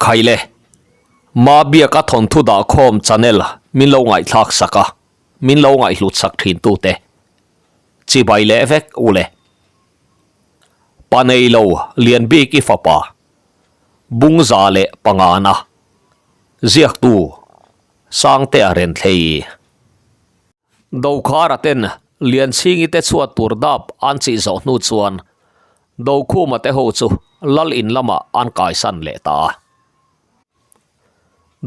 Khaile, Mabiaka thawnthu dahkhawm channel min lo ngaihthlak sak a, min lo ngaihhlut sak thin tute. Chibai leh vek u le. Pa nei lo lian bik i fapa, Bungza leh Pangana, ziaktu Sangtea Renthlei. Dokhara ten Lianchhingi te chhuat tur dap an chih zawh hnu chuan Dokhuma te ho chu lal in lamah an kaisan leh ta a.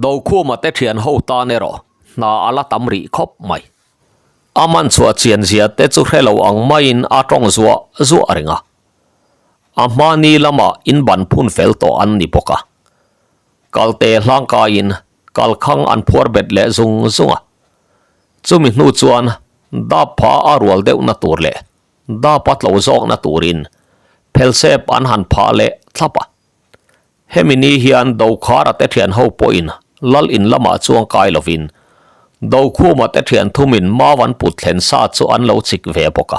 Dokhuma te thian ho tan erawh hna a la tam rih khawp mai. A man chhuah chian zia te chu hre lo ang maiin a tawng zuah zuah reng a. A hmani lamah in ban phun fel tawh an ni bawk a. Kalte hlangkaiin kalkhang an phuar bet leh zung zung a. Chumi hnu chuan dap pha a rual deuhna tur leh dap a tlo zawkna turin phelsep an han phah leh thlap a. Hemi ni hian Dokhara te thian ho pawhin lal in lamah chuang kai lovin Dokhuma te thian thumin mau an put thlen sa chu an lo chik ve bawk a.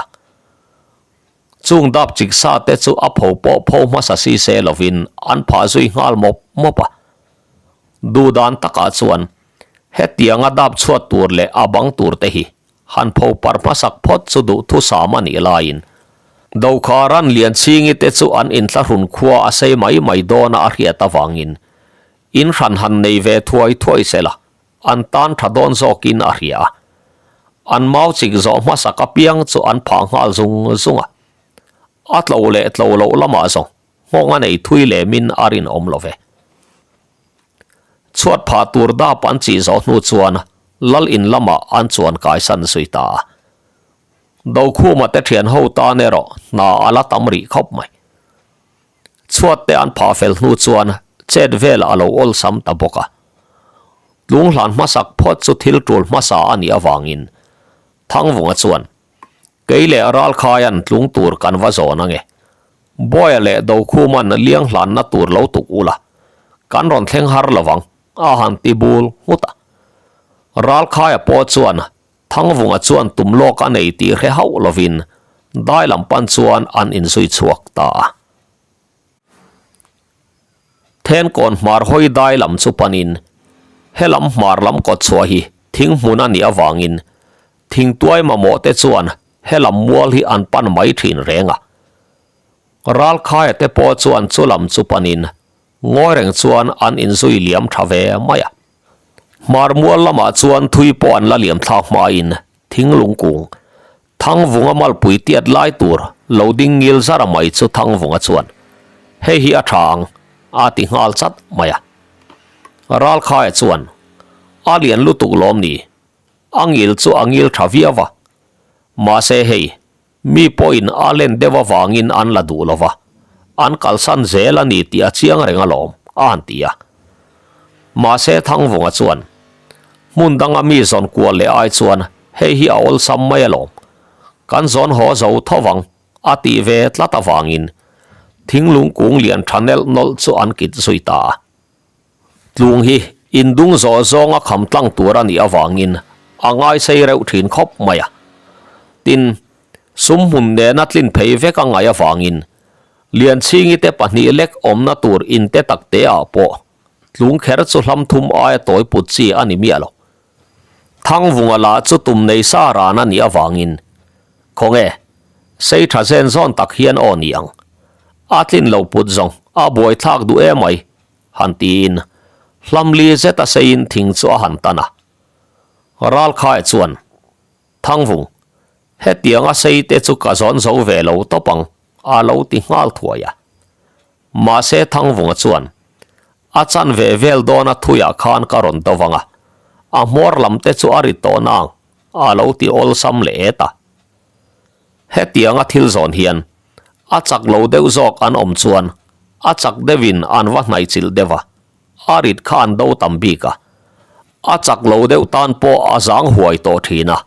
Chung dap chik sa te chu a pho pawh pho hmasa si se lovin an phah zui nghal mawp mawp a. Duhdan takah chuan hetianga dap chhuat tur leh a bang tur te hi han pho par hmasak phawt chu duhthusam a nih laiin Dokharan Lianchhingi te chu an inthlahrun khua a sei mai mai dawn a a hriat avangin in hran han nei ve thuai thuai sela an tan tha dawn zawkin a hria a. An mau chik zawh hmasak apiang chu an phah nghal zung zung a. A tlo leh tlo loh lamah zawng nghawng a nei thui lemin a rinawm lo ve. Chhuat phah tur dap an chih zawh hnu chuan lal in lamah an chuan kaisan zui ta a. Dokhuma te thian ho tan erawh hna a la tam rih khawp mai. Chhuat te an phah fel hnu chuan chet vel a lo awlsam ta bawk a. Tlunghlan hmasak phawt chu thil tul hmasa a nih avangin Thangvunga chuan, Kei leh Ralkhaia'n tlung tur kan va zawn ange. Bawia leh Dokhuma'n liang hlanna tur lo tuk ula, kan rawn thleng har lovang, a han ti bul nghut a. Ralkhaia pawh chuan Thangvunga chuan tum lawk a nei tih hre hauh lovin dai lam pan chuan an inzui chhuak ta a. Thenkawn hmar hawi dai lam chu panin helam hmar lam kawt chhuah hi thing hmun a nih avangin thingtuai mamawh te chuan helam mual hi an pan mai thin reng a. Ralkhaia te pawh chuan chu lam chu panin ngawi reng chuan an inzui liam tha ve mai a. Hmar mual lamah chuan thui pawh an la liam thlak hmain thinglung kung Thangvunga malpui tiat lai tur lo ding ngil zara mai chu Thangvunga chuan, Hei hi a tha ang, a ti nghal chat mai a. Ralkhaia chuan, A lian lutuk lawm ni, a ngil chu a ngil tha viau a. Mahse hei, mi pawhin a len deuh avangin an la duh lo va, an kalsan zel a ni tih a chiang reng alawm, a han ti a. Mahse Thangvunga chuan, Hmun danga mi zawn kual leh ai chuan hei hi a awlsam mai alawm. Kan zawn haw zo tho vang, a tih ve tlat avangin thinglung kung lian tha nelh nawlh chu an kit zui ta a. Tlung hi indung zawh zawnga kham tlang tur a nih avangin a ngaisei reuh thin khawp mai a. Tin, sum hmun nena tlin phei vek a ngaih avangin Lianchhingi te pahnih lek awmna tur inte tak te ah pawh tlung kher chu hlam thum aia tawi put chi a ni miah lo. Thangvunga lah chu tum nei sa ran a nih avangin khawnge sei tha zen zawn tak hian aw ni ang. A tlin lo put zawng a buaithlak duh emai han tiin hlam li zet a seiin thing chu a han tan a. Ralkhaia chuan Thangvung, hetianga sei te chu ka zawn zo ve lo tawp ang a lo ti nghal thuai a. Mahse Thangvunga chuan, A chan ve vel dawna thuiah khan ka rawn do vang a, a hmawr lam te chu a ri tawh nang, a lo ti awlsam leh et a. Hetianga thil zawn hian a chak lo deuh zawk an awm chuan a chak deuhin an va hnaihchilh deuh a, a rit kha an do tam bik a, a chak lo deuh tan pawh a zang huai tawh thin a.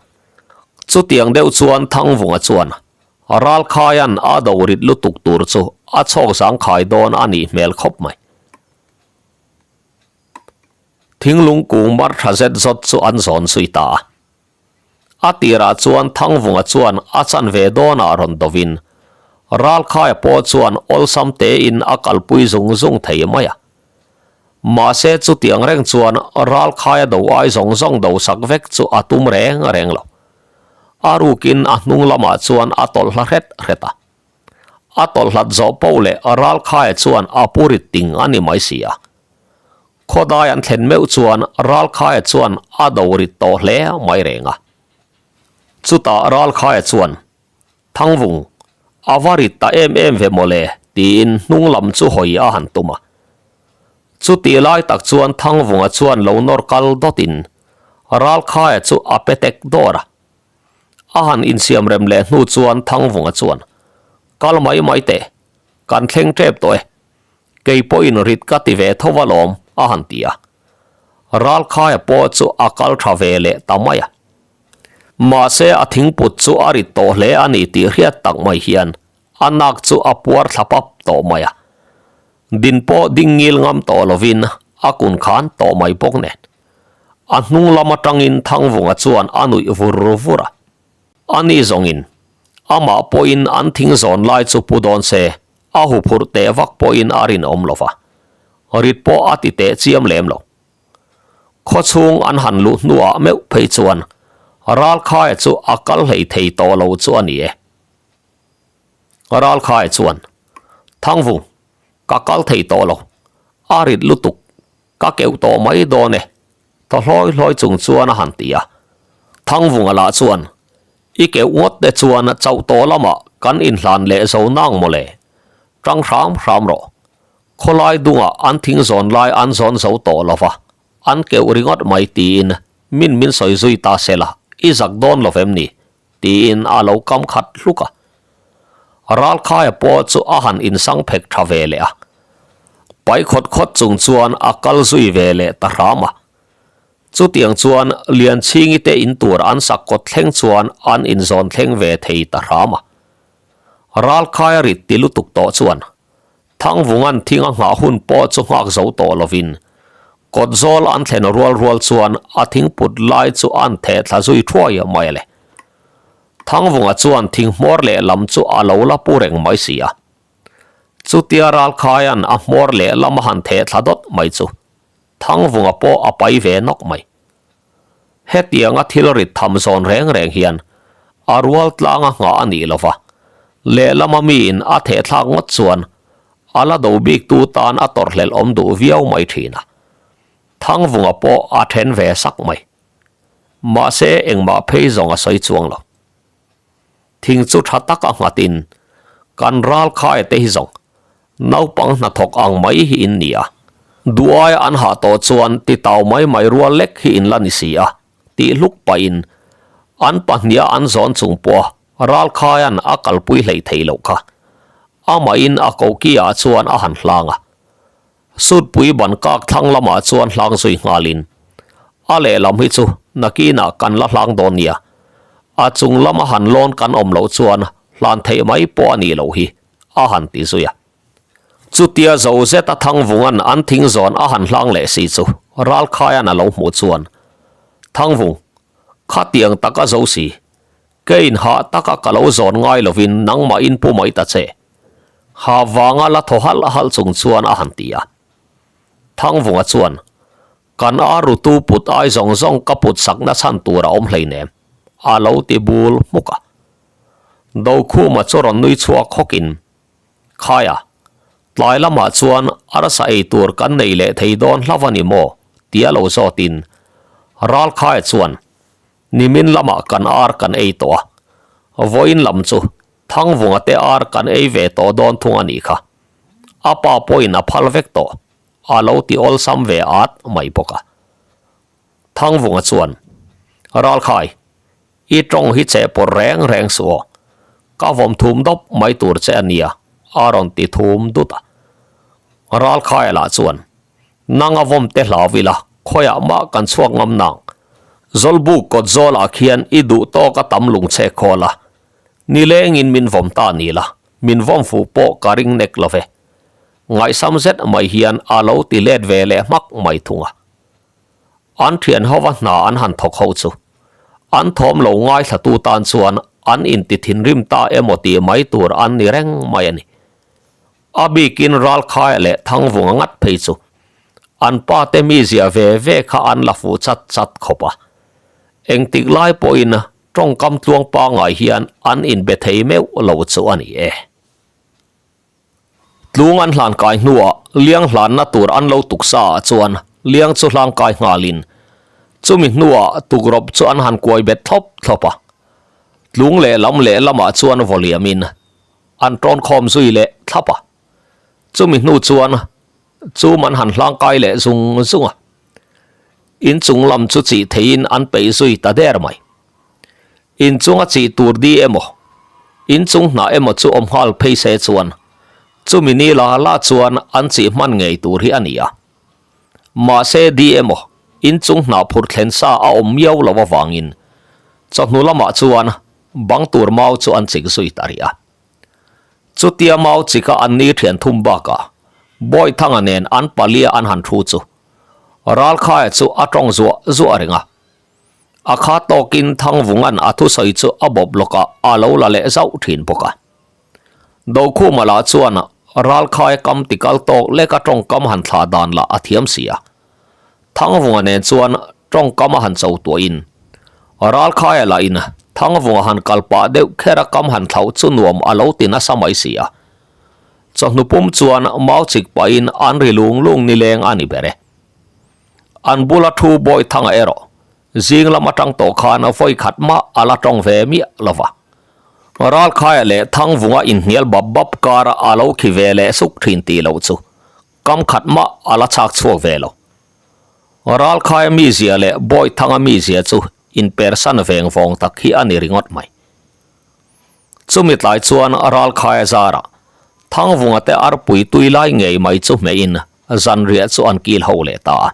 Chutiang deuh chuan Thangvunga chuan Ralkhaia'n a do rit lutuk tur chu a chhawk zangkhai dawn a nih hmel khawp mai. Thinglung kung mar tha zet zawt chu an zawn zui ta a. A tirah chuan Thangvunga chuan a chan ve dawnah rawn dovin Ralkhaia pawh chuan awlsam tein a kalpui zung zung thei mai a. Mahse chutiang reng chuan Ralkhaia do ai zawng zawng do sak vek chu a tum reng reng lo. A rukin a hnung lamah chuan a tawlh hla hret hret a. A tawlh hlat zawh poh leh Ralkhaia chuan a pu rit ting a ni mai si a. Khawdai an thlen meuh chuan Ralkhaia chuan a do rit tawh hle mai reng a. Chutah Ralkhaia chuan Thangvung, a va rit ta em em ve mawle, tiin hnung lam chu hawi a han tum a. Chutih lai tak chuan Thangvunga chuan lo nawr kal dawtin Ralkhaia chu a pe tek dawr a. A han insiam rem leh hnu chuan Thangvunga chuan, Kal mai mai teh, kan thleng tep tawh e. Kei pawhin rit ka ti ve tho alawm, a han ti a. Ralkhaia pawh chu a kal tha ve leh ta mai a. Mahse a thingput chu a rit tawh hle a ni tih hriat tak mai hian a nak chu a puar thla pap tawh mai a. Din pawh ding ngil ngam tawh lovin a kun khan tawh mai bawk nen. A hnung lam atangin Thangvunga chuan a nuih vur vur a. Ani zawngin amah pawhin an thing zawn lai chu pu dawn se a huphurh teh vak pawhin a rinawm lo va, rit pawh a ti teh chiam lem lo. Khawchhung an han luh hnuah meuh phei chuan Ralkhaia chu a kal hlei thei tawh lo chu a ni e. Ralkhaia chuan, Thangvung, ka kal thei tawh lo, a rit lutuk, ka keuh tawh mai dawn e, thaw hlawi hlawi chung chuan a han ti a. Thangvunga lah chuan, I keuh ngawt te chuan chauh tawh lamah kan inhlan leh zo nang mawle, tang hram hram rawh, Khawlai dungah an thing zawn lai an zawn zo tawh lo va, an keuh ringawt mai tiin min min sawi zui ta se la, i zak dawn lo vem ni? tiin a lo kam khat hluk a. Ralkhaia pawh chu a han insang phek tha ve leh a. Pai khawt khawt chung chuan a kal zui ve leh ta hram a. Chutiang chuan Lianchhingi te in tur an sak kawt thleng chuan an inzawn thleng ve thei ta hram a. Ralkhaia rit ti lutuk tawh chuan Thangvungan thing a nghah hun pawh chu nghak zo tawh lovin, kawt zawl an thlen rual rual chuan a thing put lai chu an theh thla zui thuai mai a le. Thangvunga chuan thing hmawr leh lam chu a lo la pu reng mai si a. Chutia Ralkhaia'n a hmawr leh lam a han theh thla dawt mai chu Thangvunga pawh a pai ve nawk mai. Hetianga thil rit tham zawn reng reng hian a rual tlanga nghah a nih lova, lehlama miin a thehthlak ngawt chuan a la do bik tu tan a tawrhhlelh awm duh viau mai thin a. Thangvunga pawh a then ve sak mai. Mahse engmah phei zawng a sawi chuang lo. Thing chu tha taka nghatin kan ral khai te hi zawng naupang hnathawk ang mai hi in ni a, duh aia an hah tawh chuan ti tau mai mai rual lek hi in la ni si a tih hluk pahin an pahniha an zawn chung pawha ral khaian a kalpui hleih theih loh kha amahin a koki ah chuan a han hlang a. Sutpui ban kak thlang lamah chuan hlang zui nghalin, A lehlam hi chu nakinah kan la hlang dawn nia. A chung lama han lawn kan awm loh chuan hlan theih mai pawh a nih loh hi, a han ti zui a. Chutia zo zeta Thangvunga'n an thing zawn a han hlang leh si chu Ralkhaia'n a lo hmuh chuan, Thangvung, khatiang taka zo si, Keiin hah taka ka lo zawn ngai lovin nangmah in pu mai ta che. Ha vanga la thaw halh halh chung chuan a han ti a. Thangvunga chuan, Kan a rutu put ai zawng zawng ka put sakna chhan tur a awm hleinem, a lo ti bul hmuk a. Dokhuma chu rawn nui chhuak hawkin, Khaia, tlai lamah chuan arsa ei tur kan nei leh thei dawn hlauh a ni maw? tia lo zawtin Ralkhaia chuan, Nimin lamah kan ar kan ei tawh a, vawiin lam chu Thangvunga te ar kan ei ve tawh dawn thung a nih kha. A pa pawhin a phal vek tawh, a lo ti awlsam ve at mai bawk a. Thangvunga chuan, Ralkhai, i tawng hi che pawr reng reng suh aw, ka vawm thum dawp mai tur che a nia, a rawn ti thum dut a. Ralkhaia lah chuan, Nang a vawm te hlau ila, khawiah mah kan chhuak ngam nang. Zawlbuk kawt zawlah khian i duh tawk a tam lungchhe khawl a. Nilengin min vawm ta ni la, min vawm fuh pawh ka ring nek lo ve. Ngaihsam zet mai hian a lo ti let ve leh hmak mai thung a. An thian hova hna an han thawk ho chu an thawm lo ngaithlatu tan chuan an inti thinrim ta emaw tih mai tur an ni reng mai a ni. A bikin Ralkhaia leh Thangvunga ngat phei chu. An pa te mizia ve ve kha an la fuh chat chat khawp a. Engtik lai pawhin tawngkam tluang pangngai hian an inbe thei meuh lo chu a ni e. Tlung an hlan kai hnuah liang hlanna tur an lo tuk sa ah chuan liang chu hlang kai nghalin chumi hnuah tukrawp chu an han kuai bet thlawp thlawp a. Tlung lehlam lehlamah chuan vaw liamin an tawn khawm zui leh thlap a. Chumi hnu chuan chum an han hlang kai leh zung zung a. Inchung lam chu chih theiin an peih zui ta der mai. Inchunga chih tur di emaw, inchung hnah emaw chu awm nghal phei se chuan chumi ni la la chuan an chih hman ngei tur hi a ni a. Mahse di emaw, inchung hnah phur thlen sa a awm miau lo avangin chawhnu lamah chuan bang tur mau chu an chik zui ta rih a. Chutia mau chika an ni thian thum bakah Bawithanga nen an palia an han thu chu Ralkhaia chu a tawng zuah zuah reng a. A kha tawkin Thangvunga'n a thusawi chu a bawp lawkah a lo la leh zauh thin bawk a. Dokhuma lah chuan Ralkhaia kam tikal tawk leka tawngkam han thlah dan lah a thiam si a. Thangvunga nen chuan tawngkam a han cho tuahin Ralkhaia lahin Thangvunga han kal pah deuh kher a kam han thlauh chu nuam a lo ti nasa mai si a. Chawhnu pum chuan mau chik pahin an ri lung lung nileng a ni ber e. An bula thu Bawithanga erawh zing lam atang tawh khan vawi khat mah a la tawng ve miah lo va. Ralkhaia leh Thangvunga inhnial bap bap kara a lo khi ve leh suk thin tih loh chu kam khat mah a la chhak chhuak ve lo. Ralkhaia mizia leh Bawithanga mizia chu inpersan veng vawng tak hi a ni ringawt mai. Chumi tlai chuan Ralkhaia zarah Thangvunga te arpui tui lai ngei mai chu hmehin zanriah chu an kil ho leh ta a.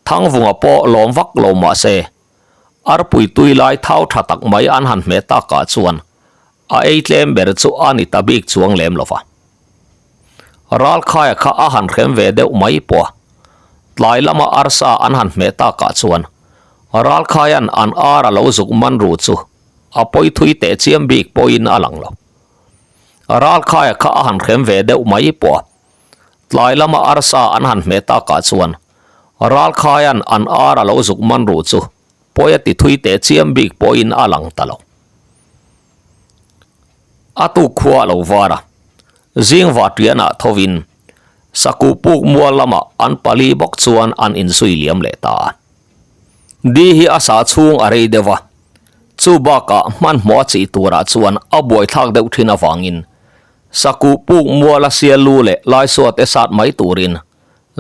Thangvunga pawh lawm vak lo mah se, arpui tui lai thau tha tak mai an han hmeh takah chuan a ei tlem ber chu a ni ta bik chuang lem lo va. Ralkhaia kha a han hrem ve deuh mai pawh a, tlai lama arsa an han hmeh takah chuan Ralkhaia'n an ar a lo zuk man ru chu a pawi thui teh chiam bik pawhin a lang lo. Ralkhaia kha a han hrem ve deuh mai pawh a, tlai lama arsa an han hmeh takah chuan Ralkhaia'n an ar a lo zuk man ru chu pawi a ti thui teh chiam bik pawhin a lang ta lo. A tuk khua a lo var a, zing vahtianah thovin Sakuh puk mual lamah an pali bawk chuan an inzui liam leh ta a. Di hi a sah chhung a rei deuh a, chu bakah hmanhmawh a chih turah chuan a buaithlak deuh thin avangin Sakuh puk muala sial lu leh Laisua te sat mai turin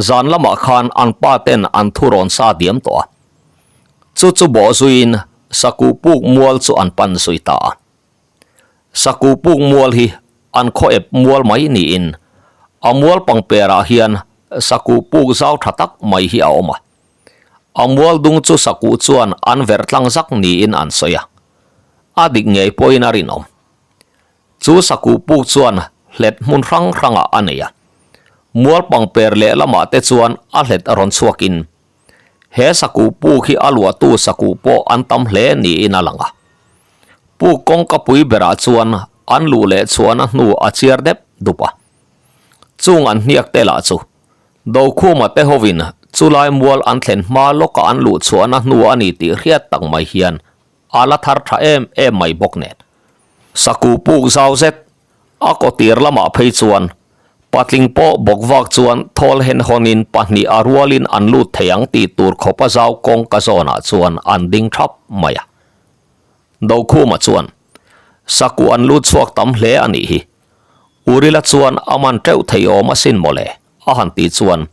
zan lamah khan an pa ten an thu rawn sa diam tawh a. Chu chu bawh zuiin Sakuh puk mual chu an pan zui ta a. Sakuh puk mual hi an khaw ep mual mai niin a mual pangperah hian Sakuh puk zau tha tak mai hi a awm a. A mual dung chu Sakuh chuan an verh tlang zak niin an sawi a, a dik ngei pawhin a rinawm. Chu Sakuh puk chuan hlet hmun hrang hrangah a nei a, mual pangper lehlamah te chuan a hlet rawn chhuakin he Sakuh puk hi a luahtu Sakuh pawh an tam hle niin a lang a. Puk kawngka pui berah chuan an luh leh chhuahna hnu a chiar dep dup a. Chung an hniak te lah chu Dokhuma te hovin chulai mual an thlen hma lawka an luh chhuahna hnu a ni tih hriat tak mai hian a la thar tha em em mai bawk nen. Sakuh puk zau zet a kawtir lamah phei chuan patling pawh bawk vak chuan thawl hen hawnin pahnih a rualin an lut thei ang tih tur khawpa zau kawngka zawnah chuan an ding thap mai a. Dokhuma chuan Sakuh an lut chhuak tam hle a nih hi. Urila chuan a man teuh thei awm asin mawle a han tih chuan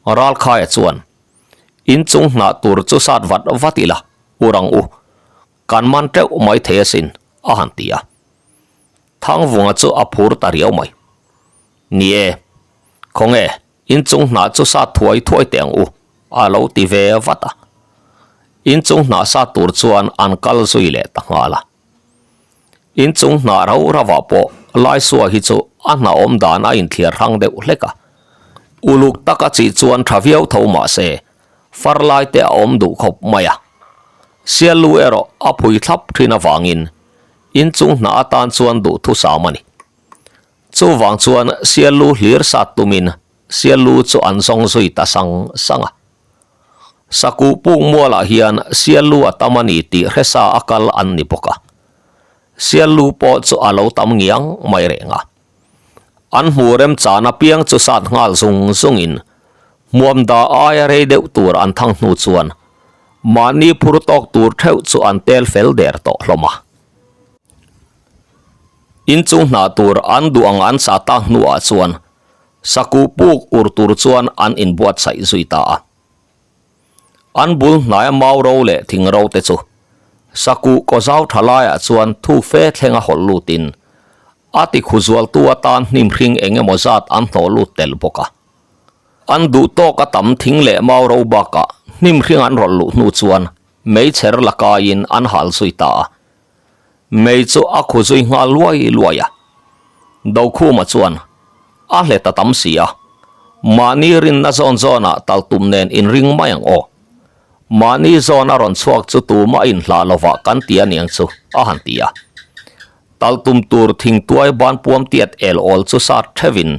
Ralkhaia chuan inchung hnah tur chu sat vat vat ila u rang u kan man teuh mai thei asin a han ti a. Thangvunga chu a phur ta riau mai. Ni e, khawnge inchung hnah chu sat thuai thuai teh ang u a lo ti ve vat a. Inchung hnah sat tur chuan an kal zui leh ta nghal a. Inchung hnah rau rauah pawh Laisua hi chu a hna awm dan a inthliar hrang deuh hlek a. Uluk taka chih chuan tha viau tho mah se, far lai te a awm duh khawp mai a. Siallu erawh a phui thlap thin avangin inchung hnah atan chuan duhthusam a ni. Chuvang chuan Siallu hlir sat tumin. sial lu chu an zawng zui ta sang sang a. Sakuh puk mualah hian sial lu a tam a ni tih hresa a kal an ni bawk a. Sial lu pawh chu a lo tam ngiang mai reng a. An hmuh remchan apiang chu sat nghal zung zungin hmuam dah aia rei deuh tur an thang hnu chuan mahni phur tawk tur theuh chu an tel fel der tawh hlawm a. Inchung hnah tur an duh ang an sah tak hnuah chuan sakuh puk ur tur chuan an inbuatsaih zui ta a. An bul hnaia mau ro leh thing ro te chu sakuh kaw zau tha laiah chuan thu fe thlenga hawlh lutin a ti khu zualtu atan hnim hring eng emaw zat an hnawh lut tel bawk a. An duh tawk a tam thing leh mau ro bakah hnim hring an rawlh luh hnu chuan meichher la kaiin an hal zui ta a. Mei chu a khu zui nghal luai luai a. Dokhuma chuan a hlet a tam si a, mahni rinna zawn zawnah tal tum nen inring mai ang aw. Mahni zawn a rawn chhuak chu tumah inhlah lovah kan ti a niang chu, a han ti a. Tal tum tur thingtuai ban puam tiat el awl chu sat theuhin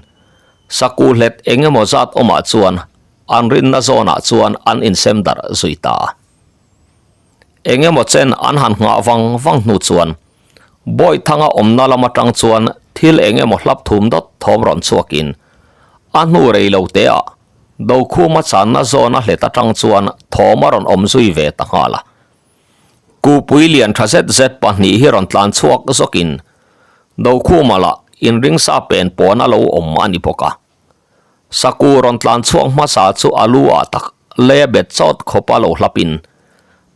sakuh hlet eng emaw zat awmah chuan an rinna zawnah chuan an insem darh zui ta a. Eng emaw chen an han nghah vang vang hnu chuan Bawihthanga awmna lam atang chuan thil eng emaw hlap thum dawt thawm rawn chhuakin a hnu rei lo te ah Dokhuma channa zawn a hlet atang chuan thawm a rawn awm zui ve ta nghal a. Kupui lian tha zet zet pahnih hi rawn tlan chhuak zawkin Dokhuma lah inringsa pen pawn a lo awm a ni bawk a. Saku rawn tlan chhuak hmasa chu a lu ah tak lei a bet chawt khawp a lo hlap in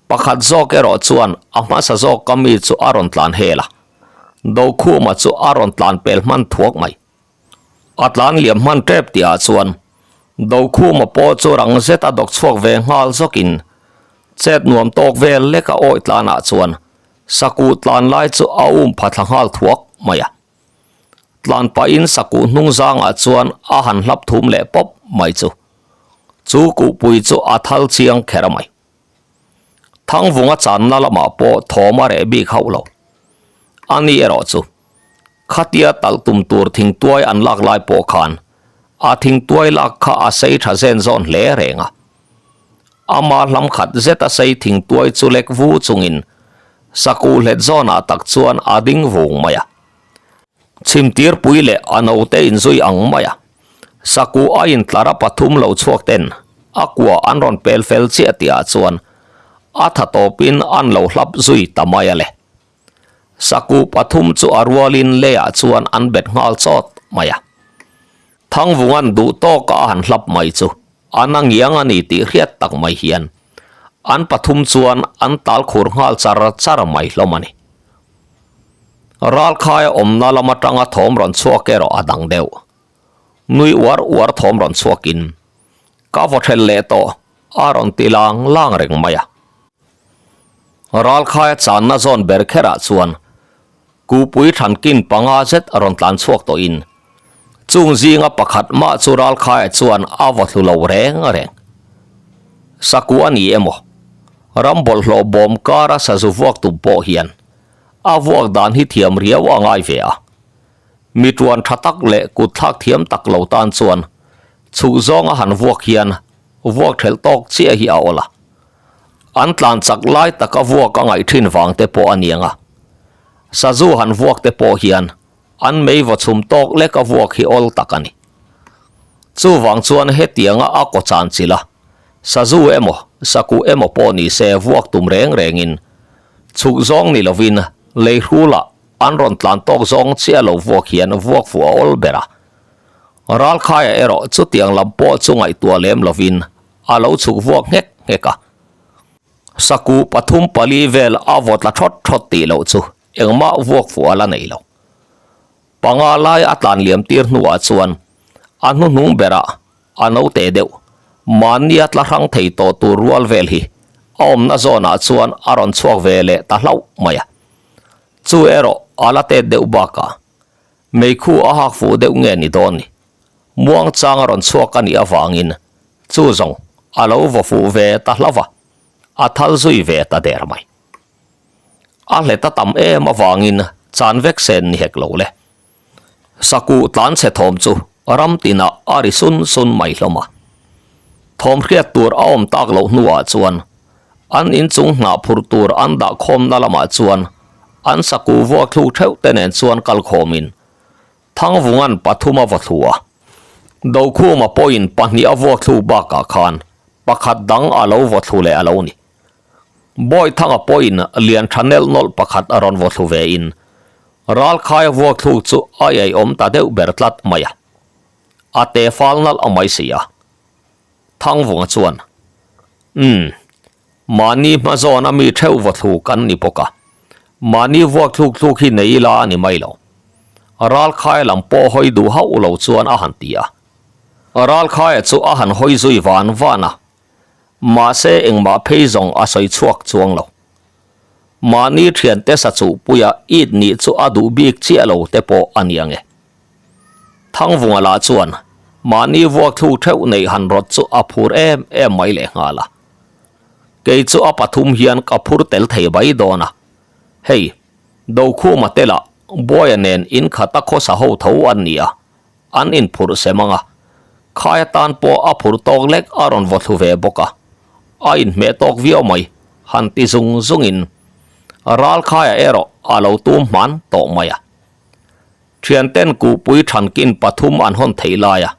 pakhat zawk erawh chuan a hmasa zawk ka mi chu a rawn tlan hel a, Dokhuma chu a rawn tlan pel hman thuak mai. A tlan liam hman tep tih ah chuan Dokhuma pawh chu rang zet a dawk chhuak ve nghal zawk in chet nuam tawk vel lek a awi tlan ah chuan Saku tlan lai chu a um pha thla nghal thuak mai a. Tlan pahin sakuh hnung zangah chuan a han hlap thum leh pawp mai chu. Chu kuhpui chu a thal chiang kher mai. Thangvunga channa lamah pawh thawm a reh bik hauh lo. Ani erawh chu khatia talh tum tur thingtuai an lak lai pawh khan a thingtuai lak kha a sei tha zen zawn hle reng a. Ama hlam khat zet a sei thingtuai chu lek vu chungin sakuh hlet zawnah tak chuan a ding vung mai a. Chhimtirpui leh a naute inzui ang mai a, sakuh a intlar a pathum lo chhuak ten a kua an rawn pel fel chiah tihah chuan a tha tawpin an lo hlap zui ta mai a le. Sakuh pathum chu a rualin leiah chuan an bet nghal chawt mai a. Thangvunga'n duh tawka a han hlap mai chu a na ngiang a ni tih hriat tak mai hian an pathum chuan an tal khur nghal char char mai hlawm a ni. Ralkhaia awmna lam atanga thawm rawn chhuak erawh a dang deuh. Nui uar uar thawm rawn chhuakin, Ka vaw ṭhel leh tawh, a rawn ti lang lang reng mai a. Ralkhaia channa zawn ber kherah chuan Kupui Thankin panga zet a rawn tlan chhuak tawhin, chung zinga pakhat mah chu Ralkhaia chuan a vaw thlu lo reng reng. Saku a ni emaw? Ram bawlhhlawh bawm kara sazu vuak tum pawh hian a vuak dan hi thiam riau a ngai ve a. Mi tuan tha tak leh kut thlak thiam tak lo tan chuan chhuk zawnga han vuak hian vuak thelh tawk chiah hi a awl a. An tlan chak lai taka vuak a ngaih thin vang te pawh a niang a. Sazu han vuak te pawh hian an mei vaw chhum tawk lek a vuak hi awl tak a ni. Chuvang chuan hetianga a kaw chan chilh a, sazu emaw, sakuh emaw pawh ni se vuak tum reng rengin chhuk zawng ni lovin lei hrulah an rawn tlan tawk zawng chiah lo vuak hian vuak fuh a awl ber a. Ralkhaia erawh chutiang lam pawh chu ngaihtuah lem lovin a lo chhuk vuak nghek nghek a. Sakuh pathum pali vel a vaw tla thawt thawt tih loh chu engmah vuak fuh a la nei lo. Panga lai a tlan liam tir hnuah chuan a hnuhnung berah a note deuh mahnia tla hrang thei tawh tur rual vel hi a awmna zawnah chuan a rawn chhuak ve leh ta hlauh mai a. Chu erawh a la tet deuh bakah meikhu a hak fuh deuh nge ni dawn ni. Muangchang a rawn chhuak a nih avangin chu zawng a lo vaw fuh ve ta hlauh a, a thal zui ve ta der mai. A hlet a tam em avangin chan vek sen ni hek lo le. Sakuh tlan chhe thawm chu ram tinah a ri sun sun mai hlawm a. Thawm hriat tur a awm tak loh hnuah chuan an inchung hnah phurh tur an dah khawmna lamah chuan an saku vuak thluk theuh te nen chuan kal khawmin Thangvunga'n pathum a va thlu a. Dokhuma pawhin pahnih a vuak thluk bakah khan pakhat dang a lo vaw thlu leh a lo ni. Bawithanga pawhin lian tha nelh nawlh pakhat a rawn vaw thlu vein Ralkhai a vuak thluk chu a iaiawm ta deuh ber tlat mai a. A te fal nalh a mai si a. Thangvunga chuan, Umm, mahni hma zawna mi theuh vaw thluk kan ni bawk a. Mahni vuak thluk thluk hi nei ila a ni mai lo. Ralkhaia lam pawh hawi duh hauh lo chuan a han ti a. Ralkhaia chu a han hawi zui van van a. Mahse engmah phei zawng a sawi chhuak chuang lo. Mahni thiante sa chuhpuia it nih chu a duh bik chiah lo te pawh a ni ang e. Thangvunga lah chuan mahni vuak thluk theuh neih han rawt chu a phur em em mai leh nghal a. Kei chu a pathum hian ka phur tel thei mai dawn a. Hei, Dokhuma te lah Buaia nen in khata khawsa ho tho an ni a, an inphurh sem ang a. Khai atan pawh a phur tawk lek a rawn vaw thlu ve bawk a, a inhmeh tawk viau mai, han ti zung zungin Ralkhaia erawh a lo tum hman tawh mai a. Thianten kuhpui thankin pathum an hawn theih lai a,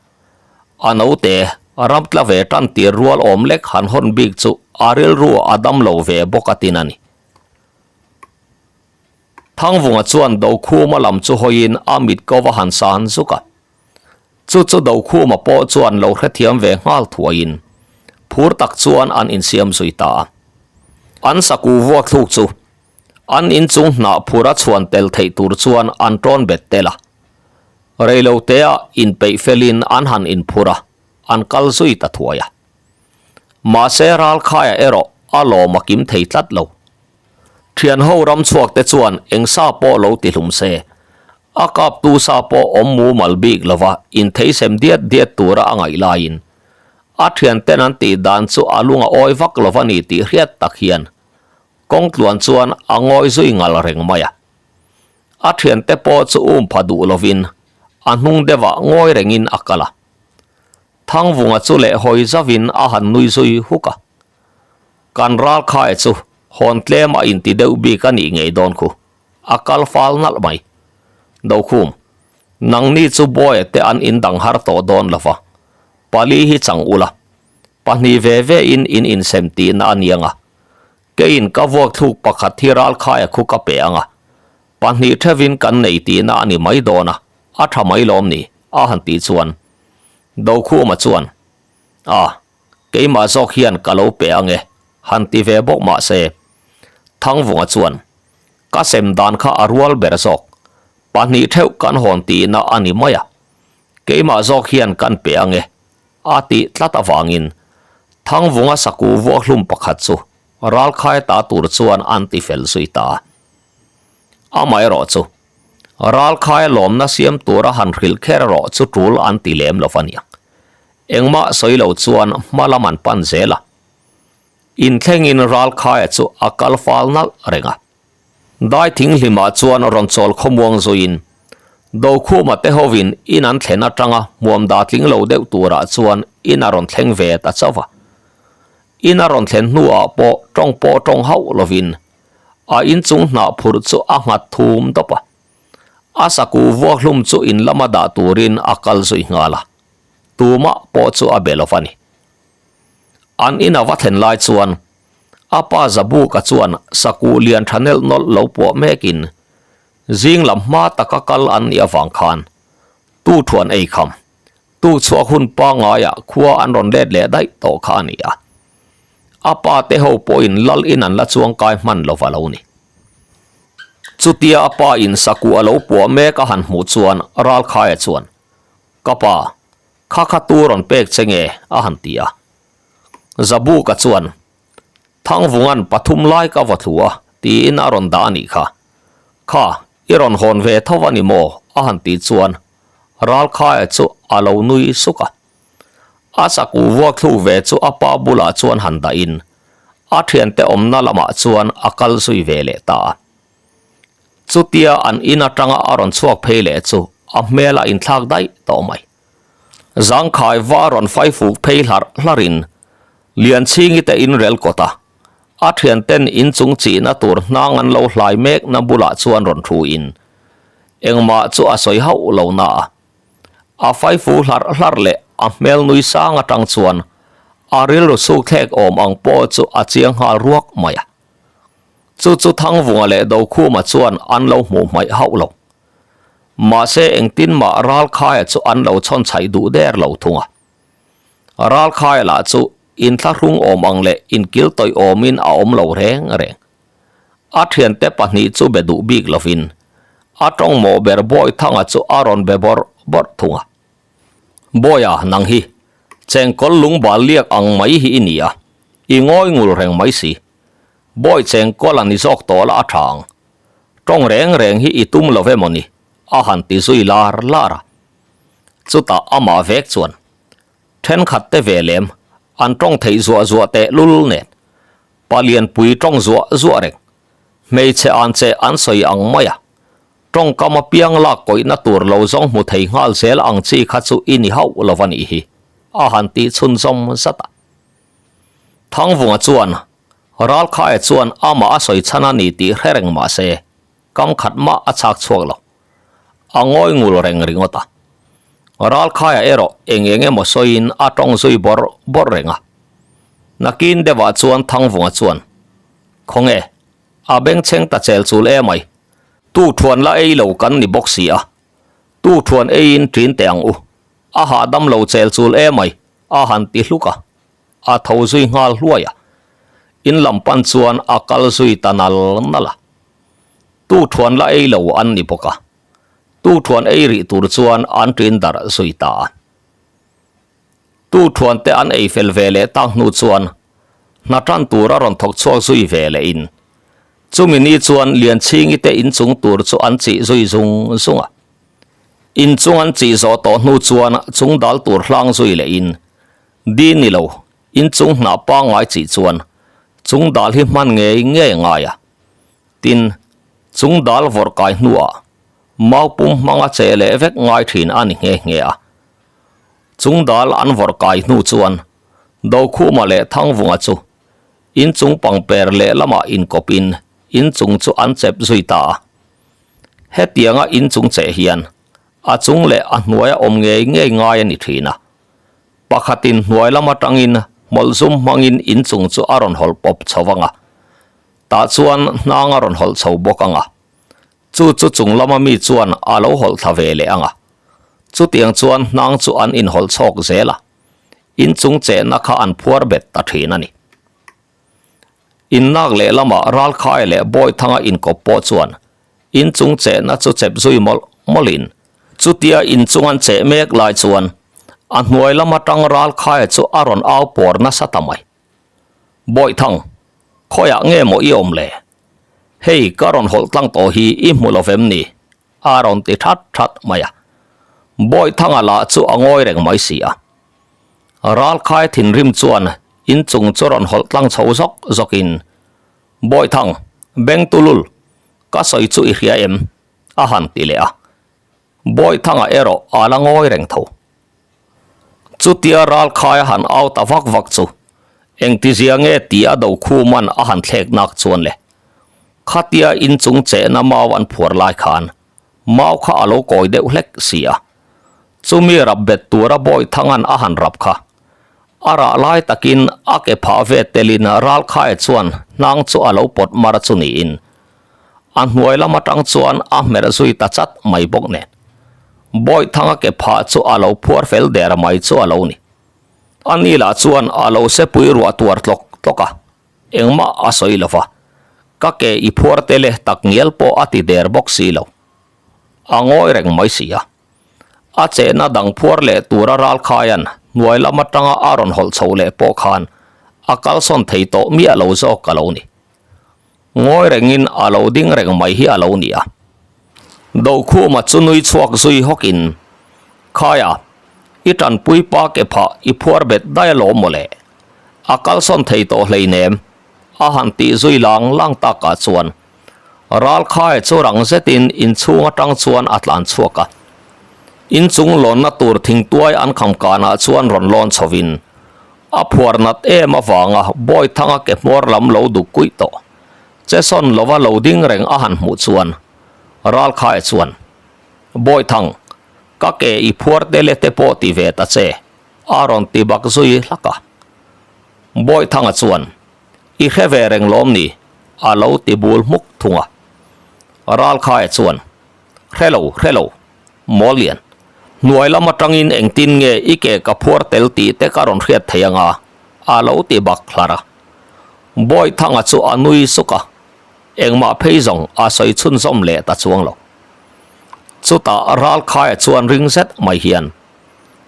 a naute ram tla ve tan tir rual awm lek han hawn bik chu a rilru a dam lo ve bawk a tin a ni. Thangvunga chuan Dokhuma lam chu hawiin a mit ko va han san zuk a. Chu chu Dokhuma pawh chuan lo hrethiam ve nghal thuaiin phur tak chuan an insiam zui ta a. An saku vuak thluk chu an inchung hnah phura chhuan tel theih tur chuan an tawn bet tel a. Reilotea inpeih felin an han inphur a, an kal zui ta thuai a. Mahse Ralkhaia erawh a lawm a kim thei tlat lo. Thianho ram chhuak te chuan eng sa pawh lo ti hlum se, a kaptu sa pawh awm mumal bik lova intheisem diat diat tura a ngaih laiin a thianten an tih dan chu a lung a awi vak lova ni tih hriat tak hian kawng tluan chuan a ngawi zui ngal reng mai a. A thiante pawh chu um pha duh lovin a hnung deuhah ngawi rengin a kal a. Thangvunga chu leh hawi zauvin a han nui zui huk a. Kan ralkhae chu hawn tlem a inti deuh bik a nih ngei dawn khu. A kal fal nalh mai. Dokhum, nangni chu Bawia te an indang har tawh dawn lo va, pali hi chang ula, pahnih ve ve in in insem tihna a ni ang a. Keiin ka vuak thluk pakhat hi ralkhaia khu ka pe ang a, pahnih theuhin kan nei tihna a ni mai dawn a, a tha mai lawm ni, a han tih chuan Dokhuma chuan, A, keimah zawk hian ka lo pe ang e, han ti ve bawk mah se. Thangvunga chuan, Ka sem dan kha a rual ber zawk, pahnih theuh kan hawn tihna a ni mai a, keimah zawk hian kan pe ang e, a tih tlat avangin Thangvunga saku vuakhlum pakhat chu ralkhai ta tur chuan an ti fel zui ta a. Amaherawh chu, ralkhai lawmna siam tura han hrilh kher erawh chu tul an ti lem lo va niang. Engmah sawi lo chuan hma lam an pan zel a. Inthlengin ralkhaia chu a kal fal nalh reng a. Dai thinghlimah chuan rawn chawl khawmuang zuiin Dokhuma te hovin in an thlen atanga hmuam dah tling lo deuh turah chuan in a rawn thleng ve ta chauh a. In a rawn thlen hnuah pawh tawng pawh tawng hauh lovin a inchung hnah phurh chu a nghat thum dawp a. A saku vuakhlum chu in lama dah turin a kal zui nghal a. Tumah pawh chu a be lo va ni. An in a va thlen lai chuan a pa Zabuka chuan saku lian tha nelh nawlh lo puah mekin zing lam hma taka kal an nih avang khan tu thuan ei kham, tu chhuak hun pangaiah khua an rawn let leh daih tawh kha a ni a. A pa te ho pawhin lal in an la chuang kai hman lo va lo ni. Chutia a pa in saku a lo puah mek a han hmuh chuan Ralkhaia chuan, Ka pa, kha kha tu rawn pek che nge? a han ti a. Zabuka chuan, Thangvunga'n pathum lai ka va thlu a, tiin a rawn dah a nih kha. Kha, i rawn hawn ve tho a ni maw? a han tih chuan Ralkhaia chu a lo nui suk a. A saku vuak thluk ve chu a pa bulah chuan han dahin a thiante awmna lamah chuan a kal zui ve leh ta a. Chutia an in atanga a rawn chhuak phei leh chu a hmel a inthlak daih tawh mai. Zangkhai va rawn fai fuk phei hlarh hlarhin Lianchhingi te in rel kawt a, a thianten inchung chihna tur hnang an lo hlai mekna bulah chuan rawn thu in engmah chu a sawi hauh lo na a. A faifu hlarh hlarh leh a hmel nui sang atang chuan a rilru sukthlek awm ang pawh chu a chiang nghal ruak mai a. Chu chu Thangvunga leh Dokhuma chuan an lo hmuh hmaih hauh lo. Mahse engtin mah Ralkhaia chu an lo chhawn chhaih duh der lo thung a. Ralkhaia lah chu inthlahrung awm ang leh inkil tawih awmin a awm lo reng reng. A thiante pahnih chu be duh bik lovin a tawngmawh ber Bawithanga chu a rawn be bawrh bawrh thung a. Bawia, nang hi chengkawl lungbal liak ang mai hi i ni a, i ngawi ngul reng mai si. Bawi chengkawl a ni zawk tawh la a tha ang. Tawng reng reng hi i tum lo emaw ni? a han ti zui lar lar a. Chutah amah vek chuan thenkhat te ve lem an tawng theih zuah zuah teh lul nen Palianpui tawng zuah zuah reng, hmeichhe an che an sawi ang mai a, tawngkam apiang lak kawihna tur lo zawng hmu thei nghal zel ang chi kha chu i ni hauh lo a nih hi, a han tih chhunzawm zat a. Thangvunga chuan Ralkhaia chuan amah a sawi chhan a ni tih hre reng mah se, kam khat mah a chhak chhuak lo. A ngawi ngul reng ringawt a. Ralkhaia erawh eng eng emaw sawiin a tawng zui bawrh bawrh reng a. Nakin deuhah chuan Thangvunga chuan, Khawnge, a bengchheng ta chel chul e mai. Tu thuan la ei lo kan ni bawk si a. Tu thuan eiin ṭin teh ang u. A hahdam lo chel chul e mai, a han ti hluk a. A tho zui nghal hluai a. In lam pan chuan a kal zui ta nal nal a. Tu thuan la ei lo an ni bawk a. Tu thuan ei rih tur chuan an ṭin darh zui ta a. Tu thuan te an ei fel ve leh tak hnu chuan hna tan tur a rawn thawk chhuak zui ve leh in chumi ni chuan Lianchhingi te inchung tur chu an chih zui zung zung a. Inchung an chih zawh tawh hnu chuan chung dal tur hlang zui leh in di ni lo inchung hnah pangngai chih chuan chung dal hi hman ngei ngei a ngai a. Tin, chung dal vawrh kai hnuah mau pum hmanga che leh vek ngai thin a ni nghe nghe a. Chung dal an vawrh kai hnu chuan Dokhuma leh Thangvunga chu inchung pangper lehlamah inkawpin inchung chu an chep zui ta a. Hetianga inchung cheh hian a chung leh a hnuaia awm ngei ngei ngai a ni thin a. Pakhatin hnuai lam atangin hmawlhzum hmangin inchung chu a rawn hawlh pawp chho vang a. Tah chuan hnang a rawn hawlh chho bawk ang a. Chu chu chung lama mi chuan a lo hawlh thla ve leh ang a. Chutiang chuan hnang chu an inhawlh chhawk zel a, inchung chehna kha an phuar bet ta thin a ni. Innak leh lama Ralkhai leh Bawithanga inkawp pawh chuan inchung chehna chu chep zui mawlh mawlhin chutia inchung an cheh mek lai chuan a hnuai lam atang Ralkhaia chu a rawn au pawr nasa ta mai. Bawithang, khawiah nge maw i awm le? Hei ka rawn hawlh tlang tawh hi i hmu lo vem ni? A rawn ti that that mai a. Bawithanga lah chu a ngawi reng mai si a. Ralkhai thinrim chuan inchung chu rawn hawlh tlang chho zawk zawkin, Bawithang, Bengtulul, ka sawi chu i hria em? a han ti leh a. Bawithanga erawh a la ngawi reng tho. Chutia Ralkhai a han au ta vak vak chu engtizia nge tih a do khuman a han thlek nak chuan le. Khatia inchung chehna mau an phuar lai khan mau kha a lo kawi deuh hlek si a. Chumi rap bet tura Bawithangan a han rap kha a rah lai takin a ke phah ve telin Ralkhaia chuan hnang chu a lo pawt mar chu niin A hnuai lam atang chuan a hmer zui ta chat mai bawk nen. Bawihthanga ke phah chu a lo phuar fel der mai chu a lo ni. A ni lah chuan a lo sepui ruah tuar tlawk tlawk a, engmah a sawi lo va, ka ke i phuar te leh tak ngial pawh a ti der bawk si lo. A ngawi reng mai si a. A chehna dang phuar leh tura Ralkhaia'n hnuai lam atanga a rawn hawlh chho leh pawh khan a kalsawn thei tawh miah lo zawk a lo ni. Ngawi rengin a lo ding reng mai hi a lo ni a. Dokhuma chu nui chhuak zui hawkin, Khaia, i tanpui pa ke phah i phuar bet daih alawm maw le? A kalsawn thei tawh hleinem, a han tih zui lang lang takah chuan Ralkhaia chu rang zetin inchhung atang chuan a tlan chhuak a. Inchung lawnna tur thingtuai an kham kanah chuan rawn lawn chhovin a phuar nat em avanga Bawithanga ke hmawr lam lo duk kuih tawh. Chesawn lova lo ding reng a han hmuh chuan Ralkhaia chuan, Bawithang, ka ke i phuar te le te pawh ti ve ta che, a rawn ti bak zui hlak a. Bawithanga chuan, I hre ve reng lawm ni? a lo ti bul hmuk thung a. Ralkhaia chuan, Hre lo, hre lo, Mawlian, hnuai lam atangin engtin nge i ke ka phuar tel tih te ka rawn hriat thei anga, a lo ti bak hlar a. Bawithanga chu a nui suk a, engmah phei zawng a sawi chhunzawm leh ta chuang lo. Chutah Ralkhaia chuan ring zet mai hian,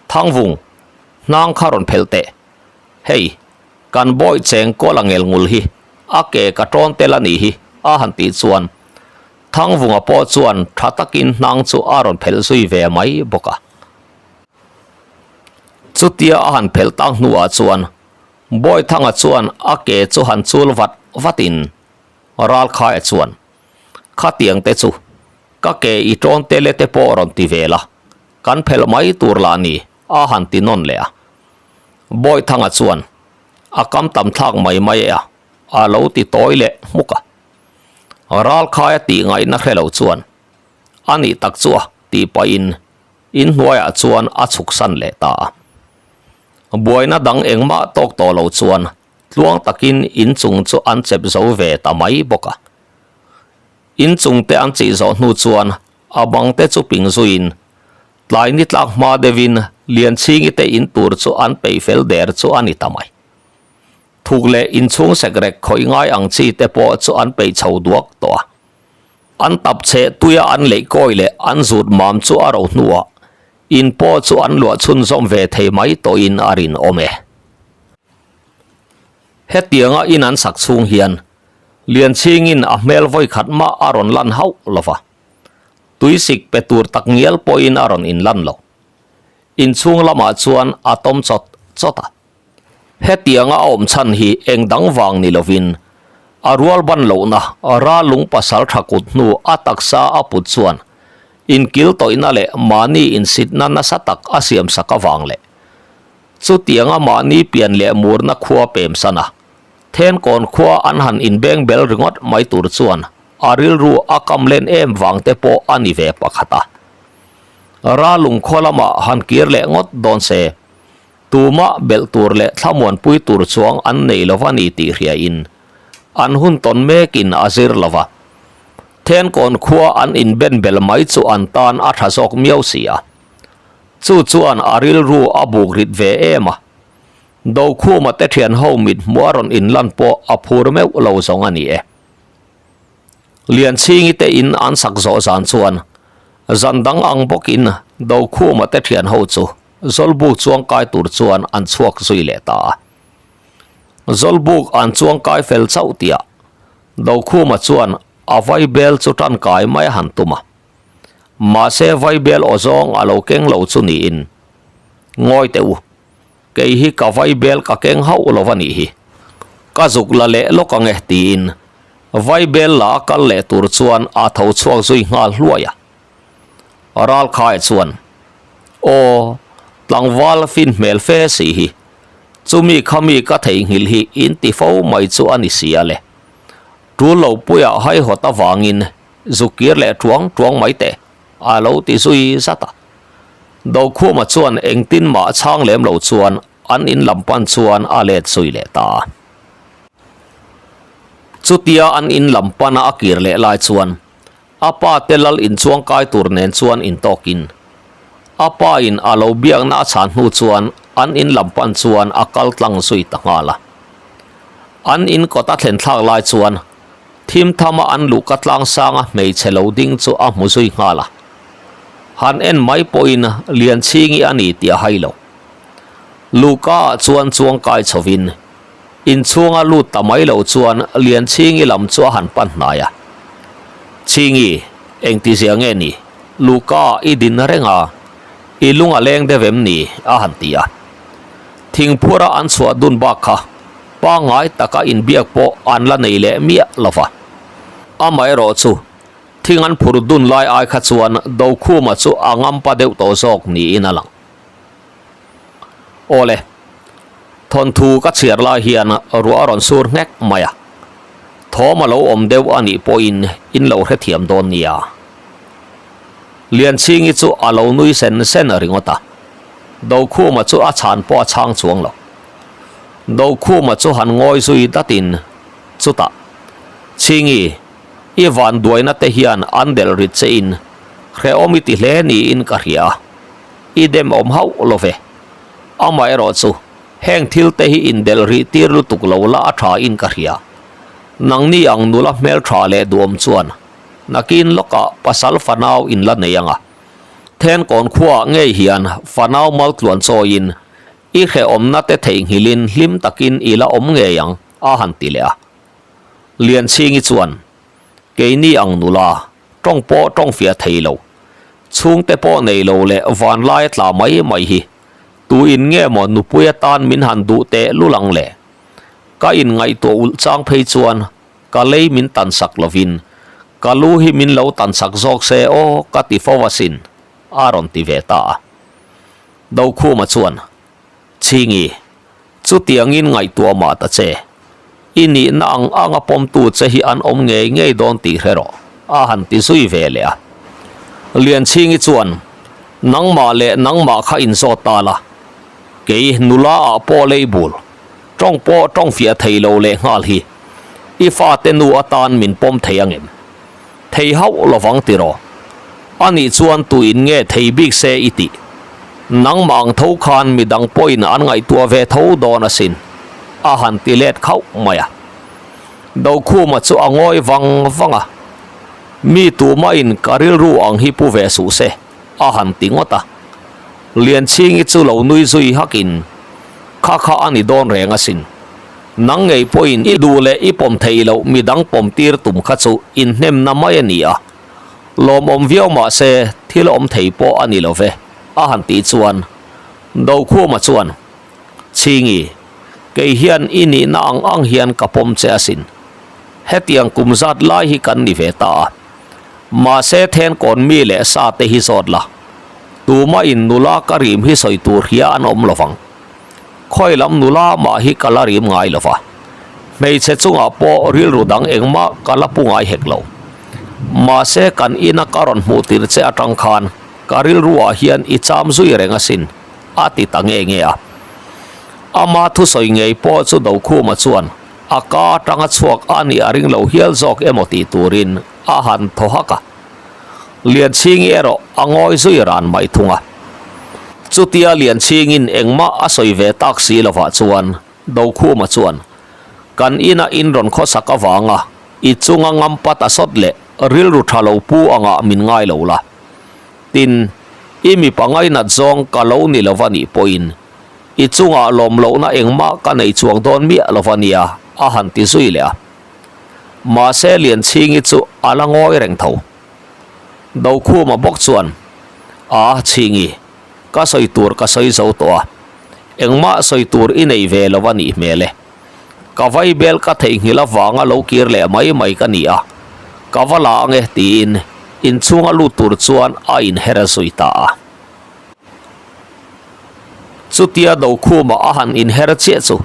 Thangvung, hnang kha rawn phelh teh. Hei, kan bawi cheng kawl a ngel ngul hi, a ke ka tawn tel a nih hi, a han tih chuan Thangvunga pawh chuan tha takin hnang chu a rawn phelh zui ve mai bawk a. Chutia a han phelh tak hnuah chuan Bawithanga chuan a ke chu han chul vat vatin Ralkhaia chuan, Khatiang te chu ka ke i tawn tele te pawh rawn ti ve la, kan phelh mai tur lah ni, a han ti nawn leh a. Bawithanga chuan, A kam tam thlak mai mai e a, a lo ti tawi leh hmuk a. Ralkhaia tih ngaihna hre lo chuan, A nih tak chu a, tih pahin inhnuaiah chuan a chhuksan leh ta a. Buaina dang engmah tawk tawh lo chuan tluang takin inchung chu an chep zo ve ta mai bawk a. Inchung te an chih zawh hnu chuan a bang te chu ping zuiin tlai ni tlak hma deuhin Lianchhingi te in tur chu an peih fel der chu a ni ta mai. Thuk leh inchhung sekrek khawih ngai ang chi te pawh chu an peih chho duak tawh a. An tap cheh tuia an leih kawi leh an zut mam chu a ro hnuah in pawh chu an luah chhunzawm ve thei mai tawhin a rinawm e. Hetianga in an sak chhung hian Lianchhingin a hmel vawi khat mah a rawn lan hauh lo va, tuisik pe tur tak ngial pawhin a rawn inlan lo. Inchhung lamah chuan a tawm chawt chawt a. Hetianga a awm chhan hi eng dang vang ni lovin a rual ban lohna Ralung pasal tha kut hnu a taksa a put chuan inkil tawihna leh mahni insitna nasa tak a siamsak avang leh chutianga mahni pian leh murna khua pemsan a Thenkawn khua an han inbeng bel ringawt mai tur chuan a rilru a kam len em vang te pawh a ni ve pakhat a. Ralung khaw lamah han kir leh ngawt dawn se. Tumah belh tur leh thlamuanpui tur chuang an nei lo va ni tih hriain an hun tawn mekin a zir lo va. Thenkawn khua an inben bel mai chu an tan a tha zawk miau si a. Chu chuan a rilru a buk rit ve em a. Dokhuma te thian ho mit hmuh a rawn inlan pawh a phur meuh lo zawng a ni e. Lianchhingi te in an sak zawh zan chuan zan dang ang bawkin Dokhuma te thian ho chu Zawlbuk chuangkai tur chuan an chhuak zui leh ta a. Zawlbuk an chuangkai fel chauh tihah Dokhuma chuan a vaibel chu tankai mai a han tum a. Mahse vaibel aw zawng a lo keng lo chu niin, Ngawi teh u, kei hi ka vaibel ka keng hauh lo va nih hi. Ka zuk la leh lawk ang e tiin vaibel la a kal leh tur chuan a tho chhuak zui nghal hluai a. Ralkhaia chuan, Aw, tlangval fin hmel fe si hi, chumi khami ka theihnghilh hi in ti fo mai chu a ni si a le. Tul lo puiah haihawt avangin zu kir leh tuang tuang mai teh, a lo ti zui zat a. Dokhuma chuan engtin mah chhang lem lo chuan an in lam pan chuan a let zui leh ta a. Chutia an in lam pana a kir leh lai chuan A pa te lal inchuang kai tur nen chuan intawkin a pa in a lo biakna a chhan hnu chuan an in lam pan chuan a kal tlang zui ta nghal a. An in kawt a thlen thlak lai chuan thim thama an luhka tlang sanga hmeichhe lo ding chu a hmu zui nghal a. Han en mai pawhin Lianchhingi a ni tih a hai lo. Luhka ah chuan chuang kai chhovin Inchhunga lut ta mai lo chuan Lianchhingi lam chu a han pan hnai a. Chhingi, engti zia nge ni? Luka, i din reng a, i lung a leng deuh em ni? a han ti a. Thingphura an chhuah dun bak kha pangngai taka inbiak pawh an la nei leh miah lo va. Amaherawhchu. Thing an phur dun lai ai kha chuan Dokhuma chu a ngampa deuh tawh zawk niin a lang. Awle, thawnthu ka chhiar lai hian ruah a rawn sur nghek mai a, thawm a lo awm deuh a nih pawhin in lo hrethiam dawn nia. Lianchhingi chu a lo nui sen sen ringawt a, Dokhuma chu a chhan pawh a chhang chuang lo. Dokhuma chu han ngawi zui datin chutah, Chhingi, i vanduaina te hian an delh rit che in hrehawm i ti hle niin ka hria a, i dem awm hauh lo ve. Amaherawh chu heng thil te hi indelh rih tir lutuk lo la a tha in ka hria. Nangni ang nula hmeltha leh duhawm chuan nakin lawkah pasal fanau in la nei ang a. Thenkawn khuaah ngei hian fanau maltluan chawiin i hrehawmna te theihnghilhin hlim takin i la awm ngei ang a han ti leh a. Lianchhingi chuan, Keini ang nula, tawng pawh tawng fiah thei lo, chhungte pawh nei lo leh vanlai a tla mai mai hi, tuin nge maw nupui atan min han duh teh lul ang le? Ka inngaihtuah ulh chang phei chuan ka lei min tan sak lovin ka lu hi min lo tan sak zawk se aw ka ti fo asin, a rawn ti ve ta a. Dokhuma chuan, Chhingi, Chutiangin ngaihtuah mah ta che. I nihna ang anga pawmtu che hi an awm ngei ngei dawn tih hre rawh, a han ti zui ve leh a. Lianchhingi chuan, Nangmah leh nangmah kha inzawt ta la. Kei nula ah pawh lei bul, tawng pawh tawng fiah thei lo leh nghal hi i fate nu atan min pawm thei angem? Thei hauh lovang tiraw? A nih chuan tuin nge thei bik se i tih? Nangmah ang tho khan midang pawhin an ngaihtuah ve tho dawn asin, a han ti let khauh mai a. Dokhuma chu a ngawi vang vang a, Mi tumahin ka rilru ang hi pu ve suh se, a han ti ngawt a. Lianchhingi chu lo nui zui hakin, Kha kha a ni dawn reng asin. Nang ngei pawhin i duh leh i pawm theih loh midang pawm tir tum kha chu inhnemna mai a ni a. Lawmawm viau mah se thil awm thei pawh a ni lo ve, a han tih chuan Dokhuma chuan, Chhingi, kei hian i nihna ang ang hian ka pawm che asin. Hetiang kum zat lai hi kan ni ve ta a. Mahse thenkawn mi leh sa te hi zawt la, tumahin nula ka rim hi sawi tur hia an awm lo vang. Khawi lam nula mah hi ka la rim ngai lo va, hmeichhe chungah pawh rilru dang engmah ka la pu ngai hek lo. Mahse kan ina ka rawn hmuh tir che atang khan ka rilruah hian i cham zui reng asin, a ti ta nge nge a. Ama thusawi ngei pawh chu Dokhuma chuan a ka atanga chhuak a nih a ring lo hial zawk emaw tih turin a han thaw hak a. Lianchhingi erawh a ngawi zui ran mai thung a. Chutia Lianchhingin engmah a sawi ve tak si lovah chuan Dokhuma chuan, Kan ina in rawn khawsak avanga i chunga ngam pat a sawt leh rilru tha lo pu angah min ngai lo la. Tin, i mipa ngainat zawng ka lo ni lova nih pawhin i chungah lawm lohna engmah ka nei chuang dawn miah lova nia, a han ti zui leh a. Mahse Lianchhingi chu a la ngawi reng tho. Dokhuma bawk chuan, A, Chhingi, ka sawi tur ka sawi zo tawh a, engmah sawi tur i nei ve lo a nih hmel e. Ka vaibel ka theihnghilh avanga lo kir leh mai mai ka ni a, ka va la ang e tiin inchhunga lut tur chuan a inher zui ta a. Chutia Dokhuma a han inher chiah chu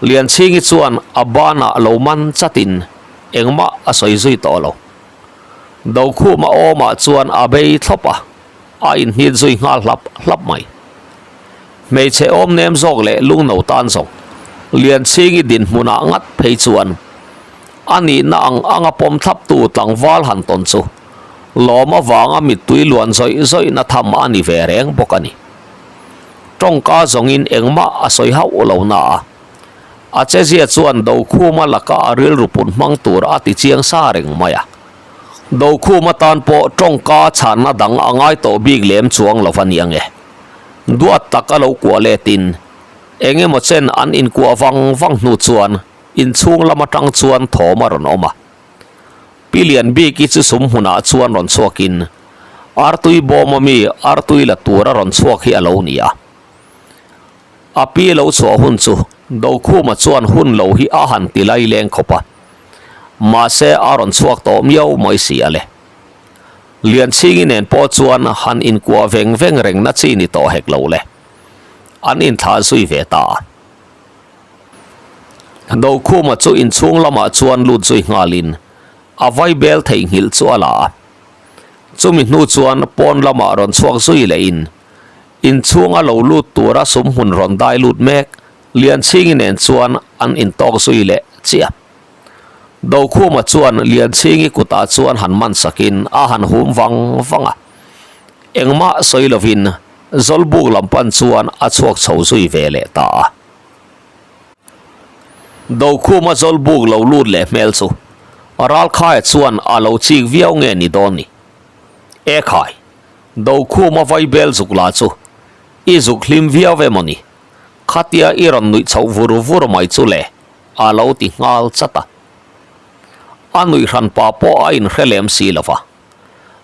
Lianchhingi chuan a banah lo man chatin engmah a sawi zui tawh lo. Dokhuma awmah chuan a bei thlawp a, a inhnit zui nghal hlap hlap mai. Hmeichhe awm nem zawk leh lungno tan zawng Lianchhingi dinhmunah ngat phei chuan a nihna ang anga pawm thlaptu tlangval han tawn chu Lawm avanga mittui luan zawih zawihna tham a ni ve reng bawk a ni. Tawngka zawngin engmah a sawi hauh lo na a, a chezia chuan Dokhuma laka a rilru put hmang tur a ti chiang sa reng mai a. Dokhuma tan pawh tawngka chhanna dang a ngai tawh bik lem chuang lo va ni ange. Duat tak a lo kuah letin eng emaw chen an inkuah vang vang hnu chuan inchhung lam atang chuan thawm a rawn awm a. Pi Lianbiki chu sum hmunah chuan rawn chhuakin artui bawm ami artui la tura rawn chhuak hi a lo ni a. A pi lo chhuah hun chu Dokhuma chuan hun lo hi a han ti lai leng khawp a, mahse a rawn chhuak tawh miau mai si a le. Lianchhingi nen pawh chuan han inkuah veng veng reng na chi ni tawh hek lo le. An inthlah zui ve ta a. Dokhuma chu inchhung lamah chuan lut zui nghalin a vaibel theihnghilh chu a la a. Chumi hnu chuan pawn lamah rawn chhuak zui lehin inchhunga lo lut tura sumhmun rawn dai lut mek Lianchhingi nen chuan an intawk zui leh chiah. Dokhuma chuan Lianchhingi kutah chuan han man sakin a han hum vang vang a. Engmah sawi lovin Zawlbuk lam pan chuan a chhuak chho zui ve leh ta a. Dokhuma Zawlbuk lo lut leh hmel chu Ralkhaia chuan a lo chik viau nge ni dawn ni? E khai, Dokhuma vaibel zuk la chu i zuk hlim viau ve maw ni? Khatia i rawn nuih chhoh vur vur mai chu le, a lo ti nghal chat a. A nuih hran pa pawh a inhre lem si lo va.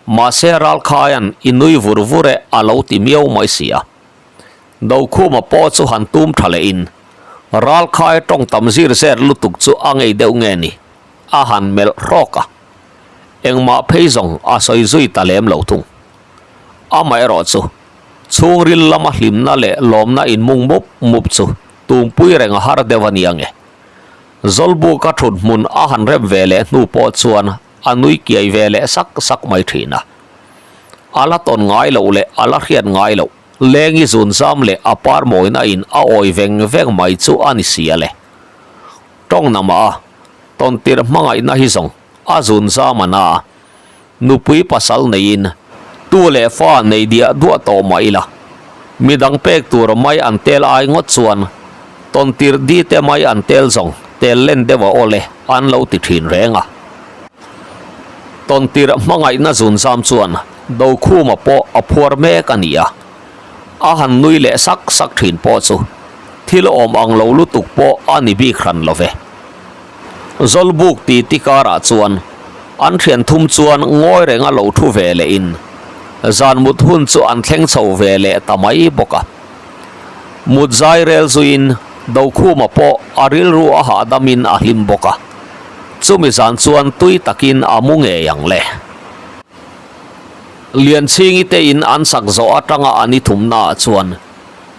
Mahse Ralkhaia'n i nui vur vur e a lo ti miau mai si a. Dokhuma pawh chu han tum tha lehin Ralkhai tawng tam zir zer lutuk chu a ngei deuh nge ni a han melh hrawk a. Engmah phei zawng a sawi zui ta lem lo thung. Amaherawh chu chhungril lama hlimna leh lawmna inmung mup mup chu tumpui reng a har deuh a ni ange. Zawlbuka thut hmun a han rem ve leh hnu pawh chuan a nui kiai ve leh sak sak mai thin a. A la tawn ngai loh leh a la hriat ngai loh lengi zun zam leh a par mawina in a awi veng veng mai chu a ni si a le. Tawng namah a tawn tirh hmangaihna hi zawng a zun zam a na a. Nupui pasal neiin tu leh fa nei diah duah tawh mah ila, midang pek tur mai an tel ai ngawt chuan tawn tirh di te mai an tel zawng tel len deuh a awl e an lo ti thin reng a. Tawn tirh hmangaihna zunzam chuan Dokhuma pawh a phuar mek a ni a, a han nui leh sak sak thin pawh chu thil awm ang lo lutuk pawh a ni bik hran lo ve. Zawlbuk ti ti karah chuan an thian thum chuan ngawi renga lo thu ve leh in zan mut hun chu an thleng chho ve leh ta mai bawk a. Mut zai rel zuiin Dokhuma pawh a rilru a hahdamin a hlim bawk a, chumi zan chuan tui takin a mu ngei ang le. Lianchhingi te in an sak zawh atanga an i thumnaah chuan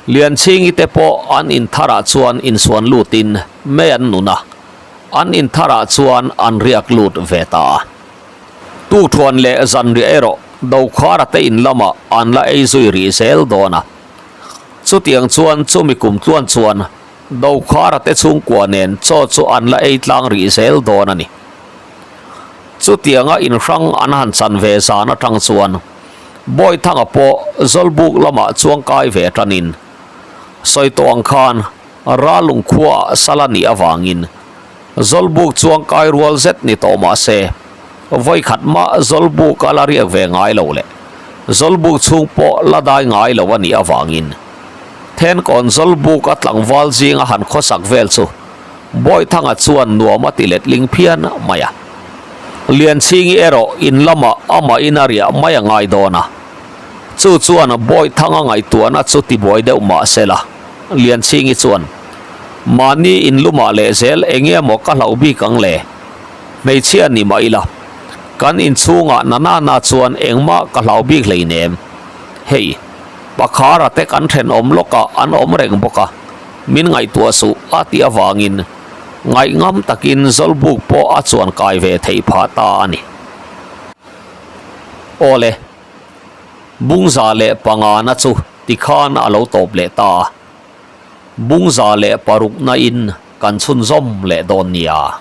Lianchhingi te pawh an intharah chuan insuan lutin mei an nun a, an intharah chuan an riak lut ve ta a. Tukthuan leh zanriah erawh Dokhara te in lamah an la ei zui rih zel dawn a. Chutiang chuan chumi kum tluan chuan Dokhara te chhungkua nen chaw chu an la ei tlang rih zel dawn a ni. Chutianga inhrang an han chan ve zan atang chuan Bawithanga pawh Zawlbuk lamah chuang kai ve tanin sawi tawh ang khan Ralung khuaah sal a nih avangin Zawlbuk chuang kai rual zet ni tawh mah se vawikhat mah Zawlbuk a la riak ve ngai lo leh Zawlbuk chhung pawh la dai ngai lo a nih avangin Thenkawn Zawlbuk a tlangval zinga han khawsak vel chu Bawithanga chuan nuam a ti letling phian mai a. Lianchhingi erawh in lamah amah in a riah mai a ngai dawn a. Chu chuan Bawithanga ngaihtuahna chu tibuai deuh mah se la, Lianchhingi chuan, Mahni in lumah leh zel eng nge maw ka hlauh bik ang le? Hmeichhia ni mah ila, kan inchhungah na na na chuan engmah ka hlau bik hleinem. Hei, Pakhara te kan thenawm lawkah an awm reng bawk a. Min ngaihtuah suh a tih avangin ngaihngam takin Zawlbuk pawh a chuan kai ve theih phah ta a ni. Awle, Bungza leh pangana chu tikhan a lo tawp leh ta a, Bungza leh parukna in kan chhunzawm leh dawn nia.